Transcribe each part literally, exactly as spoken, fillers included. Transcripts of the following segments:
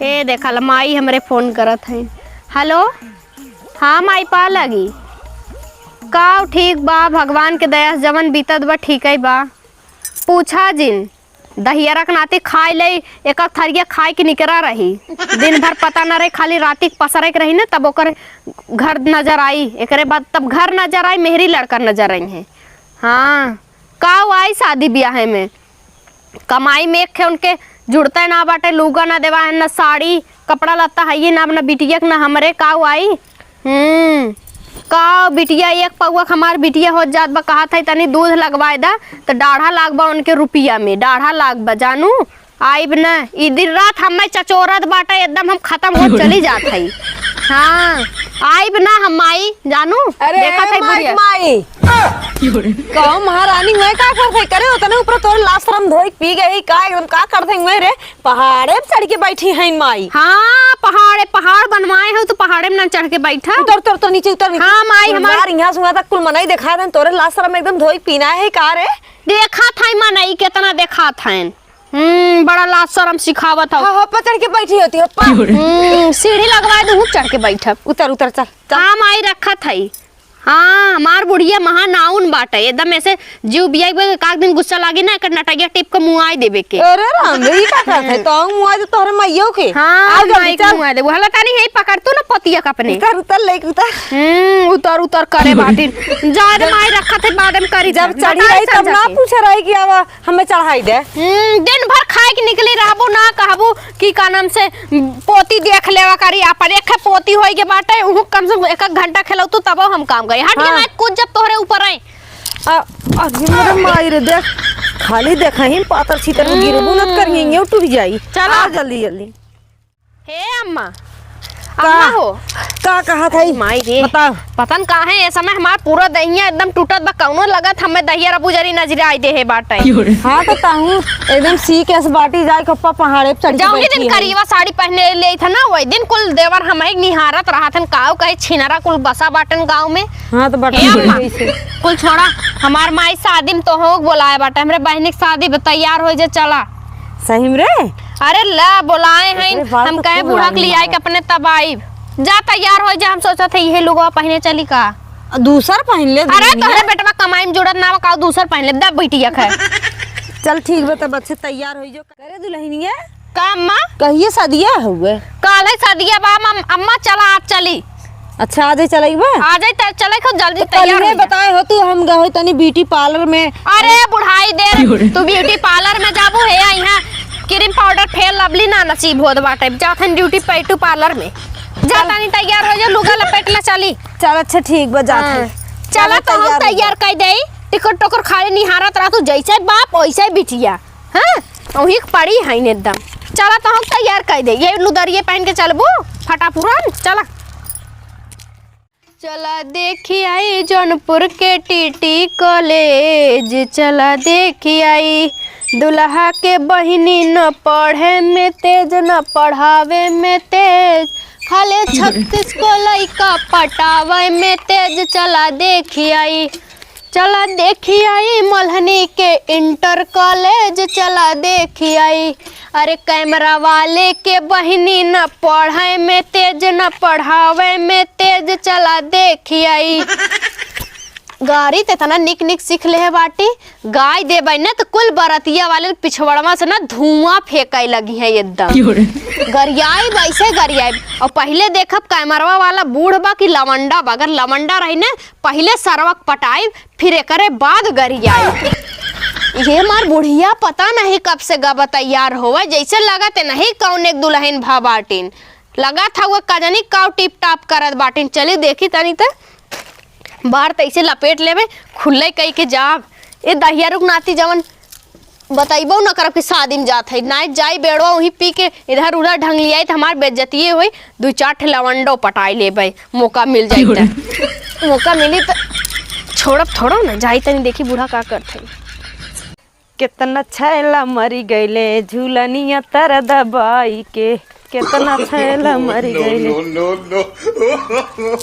ए, देखा ला, माई हमरे फोन करत है। हेलो, हाँ माई, पा लगी। का ठीक बा, भगवान के दया से जवन बीतत बा, ठीक ही बा। पूछा जिन, दहियरा के नाती खाए ले, एक एक थरिया खाए के निकरा रही। दिन भर पता न रहे, खाली राती के पसरे के रही न, तब ओकर घर नजर आई। एकरे बाद तब घर नजर आई, मेहरी लड़का नजर आई है। हाँ, का आई शादी ब्याह में? कमाई में एक खे उनके जुड़ते ना बाटे, लूगा ना देवा है, ना साड़ी, कपड़ा लत्ता है ये ना, अपना बिटिया के ना हमरे, का आई? हम्म, का बिटिया, एक पौआ के हमार बिटिया होत जात बा, कहत है तनी दूध लगवाए दा, त डाढ़ा लाग बा उनके रुपिया में, डाढ़ा लाग बा, जानू, आइब ना। ई दिन रात हमें चचोरत बाटे, एकदम हम खत्म होत चली जात है। हाँ, आइब ना हम माई, जानू, अरे देखत है माई, बुढ़िया। माई। कहूँ महारानी हुए का करत है करे, उतने ऊपर तोर लाज शरम धोई पी गई का, एकदम का करत है हुए रे, पहाड़े पे चढ़ के बैठी हैं माई। हाँ, पहाड़े, पहाड़ बनवाए हो तो पहाड़े में ना चढ़ के बैठा। उतर, उतर, उतर नीचे, उतर नीचे। हाँ, माई, हमार हमार यहाँ सुना तक कुल मनई देखा देन, तोरे लाज शरम एकदम धोई पीना है का रे? देखा था मनई कितना देखा था। हम्म, बड़ा लाज शरम सिखावत हो। हाँ, हो, पर चढ़ के बैठी होती हो, पर। हम्म, सीढ़ी लगवा दूँ, चढ़ के बैठब। उतर, उतर, चल, चल। हाँ, माई रखत है। हाँ, हमार बुढ़िया महानाउन बाटे, एकदम ऐसे जीव बिया के काक दिन गुस्सा लागे ना, एकर नटैया टिप के मुआई देबे के। अरे राम रे, ई का करत है? तो मुआई दे तोहरे माइयो के। हाँ, आ जल्दी माई के चल। मुआई देबे। हला तानी है, पकड़ तू ना पतिया का अपने। उतर, उतर, लेके उतर। हम्म, उतर, उतर करे बाटिन। जा रे माई, रखत है, बाद में करी जब चल। चढ़ी बताई रही तब समझा ना के। पूछे रही कि आवा हमें चढ़ाई दे। हम्म, दिन भर खाए के निकली रहबू ना, कहबू कि का नाम से पोती देख लेवा करी, आपन एक पोती होई के बाटे, उहू कम से कम एक, एक घंटा खेलौतू तबो हम काम करी। हट के हाँ। ना कुछ जब तोहरे ऊपर आई। आ, अरे मोरे माई रे, देख, खाली देखा ही पातर छीतर में गिरबू न करिए, ये टूट जाई। चला। आ जल्दी जल्दी। हे अम्मा, का? अम्मा हो। का कहा था ई? माई रे। बताओ। पता न का है, ये समय हमार पूरा दहिया एकदम टूटत बा, कौनो लगत हमें दहिया रबू जरी नजर आई दे है बाटे। हाँ, तो ताहू एकदम सी के अस बाटी जाए के ऊपर पहाड़े पे चढ़ के जाऊंगी बैठी दिन है। करीबा साड़ी पहने ले था ना, वही दिन कुल देवर हमें निहारत रहा थन, काऊ कहे छिनरा कुल बसा बाटन गाँव में। हाँ, तो बाटे हे अम्मा, जैसे। कुल छोड़ा, हमार माई शादी में तो हो बोलाए बाटे, हमरे बहनी के शादी में तैयार हो जे चला। सही में रे? अरे ला, बोलाए हैं, एकरे बाद हम तो कहे खूब बूढ़ा के लाइन लियाए मारत। के अपने तब आइब। जा तैयार हो जा, हम सोचत है इहे लुगवा पहिने चली का। दूसर पहिन ले, अरे दुल्हनिया। तोहरे बेटवा कमाई में जुड़त ना बा, का दूसर पहिन ले, दब बिटिया के। चल ठीक बा, तब अच्छे तैयार हो जो। करे दुल्हनिया। का अम्मा? कहिए सदिया हुए? काले सदिया बा, अम-, अम्मा चला, आज चली। अच्छा, आजे चलई बा? आजे त चलई, खूब जल्दी तो तैयार कलिए हो जा। बताए हो तू, हम गए तनी beauty parlour में। अरे बुढ़ाई दे, तू beauty parlour में जाबू है, यहाँ cream powder Fair Lovely ना नसीब होत बाटे, जात हन beauty beauty parlour में। जा तनी तैयार हो जा, लुगा लपेट ला चली। चल अच्छा ठीक बा, जात हाँ। हन। चला चला तो हम तैयार हो तैयार जा। कर देई, टिकट टोकर खाली निहारत रह तू, जैसे बाप वैसे बिटिया। हाँ, वही पड़ी है एकदम। चला तो हम तैयार कर दे, ये लुदरिये पहन के चलबू फटाफुरन, चला। चला देखी आई जौनपुर के टीटी कॉलेज, चला देखी आई दुल्हा के बहिनी, न पढ़े में तेज न पढ़ावे में तेज, खाली छत्तीस को लइका पटावे में तेज, चला देखी आई। चला देखी आई मल्हनी के इंटर कॉलेज, चला देखी आई। अरे कैमरा वाले के बहिनी, न पढ़े में तेज न पढ़ावे में तेज, चला देखी आई। गाड़ी त इतना निक निक सीख ले है बाटी, गाय देबै न त कुल बरतिया वाले पिछवड़वा से न धुआं फेंकै लगी है एकदम। गरियाई वैसे गरियाई। और पहले देखब कैमरवा वाला बूढ़ बा कि लवंडा बा, अगर लवंडा रही न पहिले सरवक पटाइब, फिर एकरे बाद गरियाइब। ये हमार बुढ़िया पता नहीं कब से गब तैयार होवे, जैसे लगत नहीं कौन एक दुल्हन भा बाटिन। लगत हउवे कजनी काव टिप टाप करत बाटिन। चली देखी तनी त बार तैसे लपेट लेबे, खुल्ले कई के जाब। ए दहिया रुक नाती जवन बतइबो न करब कि शादी में जात है, नाई जाई बेड़वा वहीं पी के इधर उधर ढंग लियाई त हमार बेइज्जतिये होई। दू चार ठे लवंडो पटाई लेबै, मौका मिल जाई त। मौका मिली त छोड़ब थोड़ो न, जाई तनी देखी बूढ़ा का करत है। केतना छैला मरी गइले झूलनिया तर दबाई के, केतना छैला मरी गइले। No, no, no, no।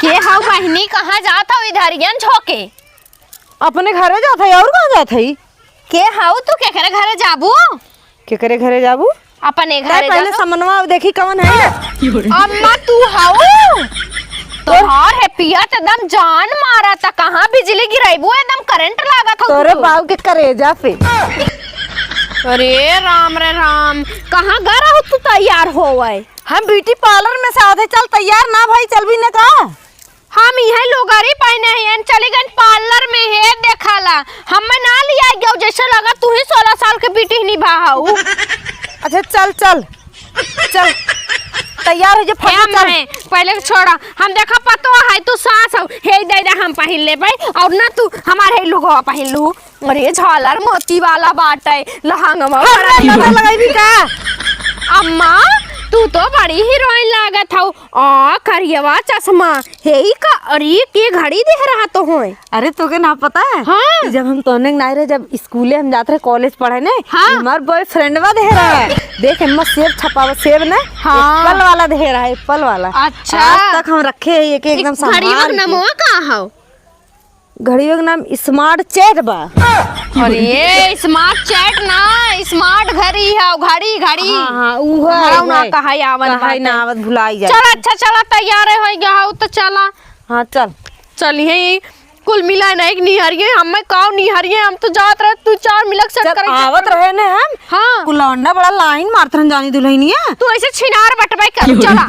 के हऊ बहिनी, कहाँ जात हऊ इधरियन झोंके? अपने घरे जात हई, और कहाँ जात हई? के हऊ तू, केकरे घरे जाबू? केकरे घरे जाबू? अपने तै घरे पहले जाबू। समनवा देखी कवन है। अम्मा तू हऊ? तोहार है पिया त एकदम जान मारा त, कहाँ बिजली गिराइबू, एकदम करंट लागत हऊ तोरे तू। बाऊ के करेजा पे। अरे राम रे राम, कहाँ गा रहू तू तैयार होवै? हम ब्यूटी पार्लर में से आवत है, चल तैयार ना भई, चलबी न का? हम इहै लुगरी पहिने हई, चली गइन पार्लर में हेयर देखाला। हम्मे ना लियाइ गयो, जैसे लगा तू ही सोलह साल के बिटिहनी भा हऊ। अच्छा चल, चल, चल, तैयार होइ जा, फट हे से चल। अम्मा, पहिले छोड़ा, हम देखा पतोह है, तू सास हऊ, हेइ दे दे हम पहिन लेबै, अउर ना तू हमार हेइ लुगवा पहिन लू। अरे झालर मोती वाला बाटै, लहंगवा अरे, बड़ा दादा, लगइबी का? अम्मा, तू तो बड़ी हीरोइन लागत हऊ। आ, करियवा चश्मा, हेइ का? अरे, के घड़ी देह रहा तो होय। अरे, तोके ना पता है? हाँ। कि जब हम तोहने के नाई रहे, जब स्कूले हम जात रहे, कॉलेज पढ़े ने, हाँ। हमार बॉयफ्रेंडवा देह रहा है। देख, एम्मा सेब छपावा, सेब ने, हाँ। एप्पल वाला देह रहा है, एप्पल वाला। अच्छा। आज तक हम रखे हैं एक, एक एकदम घड़िया संभाल के। नमवा का हौ? घड़ियो के नाम स्मार्ट चैट बा। अरे, स्मार्ट चैट ना, स्मार्ट घड़ी है, घड़ी, घड़ी। हाँ, हाँ, उहे, घड़वा ना उहे। कहा आवत कहा बाटे। ना आवत, भुलाई जाए। चल, अच्छा, चला, तैयार है, होइ गया हऊ, तो चला। हाँ, चल। चलिए, कुल मिला नहीं निहरिए, हमें काव निहरिए, हम तो जात रहे, तू चार मिलक सेट चल, करे। आवत रहे ने हम। हाँ। कुलौंडा बड़ा लाइन मारत रहन जानी दुल्हनिया। तू ऐसे छिनार बटबे कर, चला।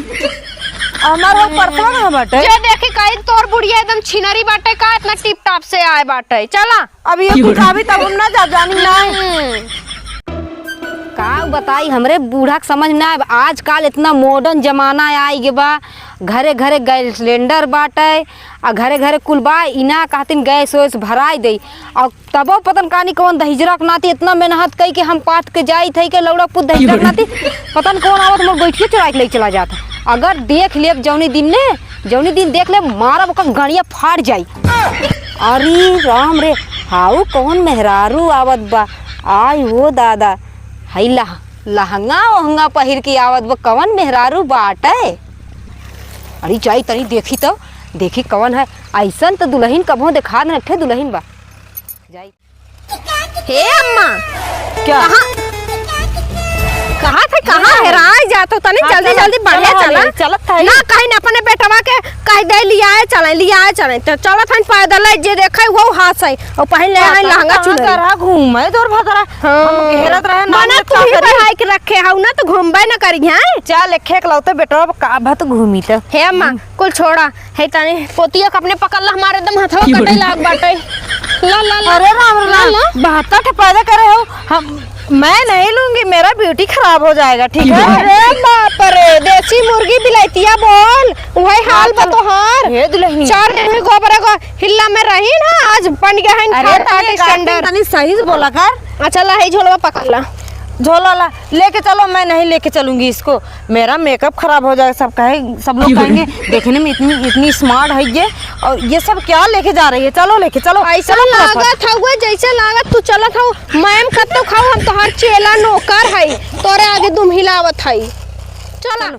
हमार वो पर्सवा कहाँ बाटे? जे देखी कहीं तोर बुढ़िया एकदम छिनरी बाटे का, इतना टिप टाप से आए बाटे। चला। अब ये कुछ आवी तब हम ना जा जानी ना। हम्म। का बताई, हमरे बूढ़ा के समझ में ना आवे। आजकल इतना मॉडर्न जमाना आइ गे बा, घरे घरे गैस सिलेंडर बाटे, आ घरे घरे कुल बा, इना कहतिन गैस वैस भराइ देई। और तबो पतन कानी कौन दहिजरा के नाती इतना मेहनत कई के हम पाथ के जाई थई के लौड़ा पुत दहिजरा के नाती पतन कौन आवत मोर गोइठियो चुराइ के ले चला जात। अगर देख लेब जौनी दिन ने, जौनी दिन देख लेब मारब ओकर गड़िया फाट जाई। अरे राम रे, हाउ कौन मेहरारू आवत बा। आय हो दादा, हई लह-, लहंगा ओहंगा पहिर के आवत बा, कौन मेहरारू बाटे? अरे जाई तनी देखी तो, देखी कौन है। अइसन तो दुलहिन कबहूँ देखा न रखे दुलहिन बा। जाई। हे अम्मा, क्या? कहाँ, कहाँ थे, कहाँ हेराइ जात हो? तनी हाँ, जल्दी, चलत, जल्दी बढ़िया चलत चला। हई, चलत हई। ना कहीं अपने बेटवा के कह दे, लियाए चले, लियाए चले। तो चलत हन पैदल, जे देखे वो हाथ से। और पहिले हई लहंगा चुनरी। कहाँ घूमे तोर भतरा? हाँ। हम घेरत रहे ना, मने हम तू ही का करी? पढ़ाई के रखे हऊ ना, तो घूमबे न करी हैं। चल, एक एकलौते बेटवा का भत घूमी तो। हे अम्मा, हम्म। कुल छोड़ा, हे तनी पोतिया के अपने पकड़ ला, हमारे एकदम हथवा कटे लाग बाटे। ला, ला, ला। अरे राम रे ला, राम, ला। बहत्तर ठे पैदा करे हो, हम, मैं नहीं लूंगी, मेरा ब्यूटी खराब हो जाएगा, ठीक है? अरे बाप रे, देसी मुर्गी बिलैतिया बोल, वही हाल बा तोहार। हे दुलहिनी। चार दिन में गोबर को हिल्ला में रही ना, आज बन गया है अरे खाट तनी खाट एक स्टैंडर्ड। तनी सही से बोला कर। अच्छा ला, हे झोलवा पकड़ ला। झोला ला, लेके चलो, मैं नहीं लेके चलूंगी इसको। मेरा मेकअप खराब हो जाएगा, सब कहे, सब लोग कहेंगे, "देखने में इतनी, इतनी स्मार्ट है ये, और ये सब क्या लेके जा रही है? चलो लेके चलो, ऐसा चलो फटाफट।" लागत हउए, जैसे लागत तू चलत हऊ, मैम कत्तो खाऊ, हम तोहार चेला नौकर हई, तोरे आगे दुम हिलावत हई। चला। चलो।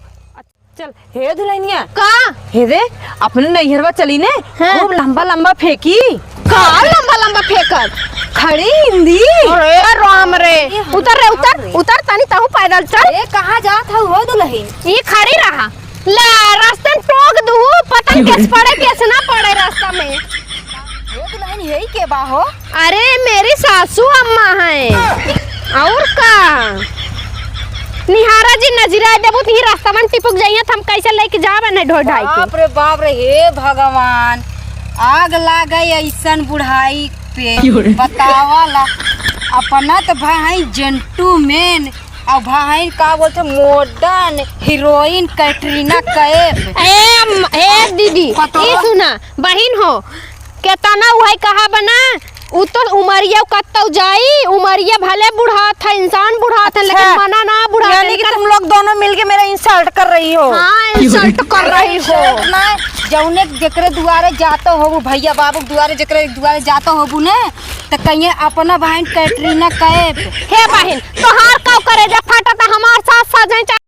चल, हे दुल्हनिया। का? हे दे, अपने नैहरवा चली ने, हाँ। खूब लंबा लंबा फेंकी। का लंबा लंबा फेंकत? खड़ी हिंदी। अरे राम रे, उतर रे, उतर, उतर, तनी तहू पैदल चल। ए, कहाँ जात हऊ हो दुलहिन? ई खड़ी रहा। ले, रास्ते में टोक दूहू, पता नहीं कैसे पड़े, कैसे ना पड़े रास्ता में। ए दुलहिन, यही के बा हो? अरे, मेरी सासू अम्मा हैं। और का? निहारा जी, नजरा देबू, तो ही रास्ता में टिपुक जाइए, तो हम कैसे लेके जावे नहीं ढोई ढाई के? बाप रे बाप रे, हे भगवान, आग लागे ऐसन बुढ़ाई पे। क्यों रे? बतावा ला, अपना तो भाई जेंटलमैन, और भाई का बोलते मॉडर्न हीरोइन कैटरीना कैफ। ए, अम, ए दीदी, पतोह। ई सुना, बहिन हो, केतना उहै कहा बना, उ तो उमरिया कत्तौ जाई, उमरिया भले बुढ़ात है, इंसान बुढ़ात है, लेकिन अच्छा, मना ना बुढ़ात है, यानी कि लेकिन तुम लोग दोनों मिलके मेरा इंसल्ट कर रही हो। हाँ, इंसल्ट कर रही हो। इंसल्ट ना, जौने जेकरे दुआरे जातो होबू, भैया बाबू के दुआरे, जेकरे दुआरे जातो होबू ने, त कहिए अपना बहिन कैटरीना कैफ। हे बहिन, तोहार काव करेजा फाटत, हमार सास साजें